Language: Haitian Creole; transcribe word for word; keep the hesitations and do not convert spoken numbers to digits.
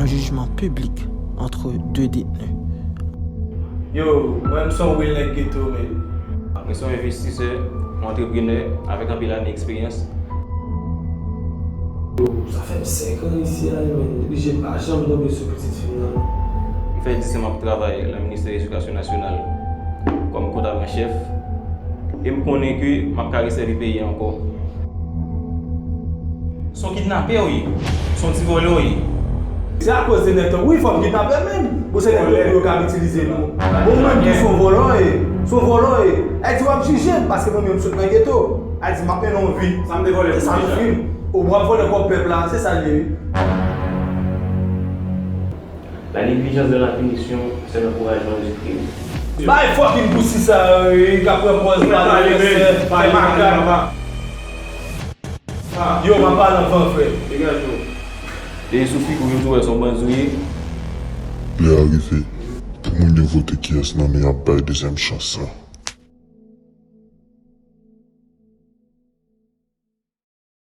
Un jugement public entre deux détenus. Yo, mwen m se yon real nèg geto, man. Mwen se yon envestisè, yon antreprenè avèk anpil ane eksperyans. Sa fè m senk an isi a, man. Depi jèn m pa janm tonbe sou pitit fi m nan. M fè dis an m ap travay nan ministè edikasyon nasyonal kòm kontab an chèf. E m konnen ke m ap ka resèvi peyi a ankò. Se yon kidnapè w ye. Se yon ti vòlè w ye. Se akoz de nèg tankou, wi, fò m kidnapè menm. Bon, se nèg tankou yo k ap itilize nou. Bon, ou menm tou se yon vòlè w ye. Se yon vòlè w ye. Sa di w ap jije m paske mwen menm m sot nan geto. Sa di m ap mennen yon vi. Sa m te vòlè pou sa m fin. Ou w ap vòlè kòb pèp la, se sa l ye, wi. La négligence de la punition, c'est l'encouragement du crime. Bay fucking pussy sa yo, wi, k ap pran pòz pale fransè, fè makak. Yo, m ap pale an franse, frè. E sou figi w yo tou wè se yon bandi w ye. Lè a rive pou moun yo vote kiyès nan men y ap bay dezyèm chans la.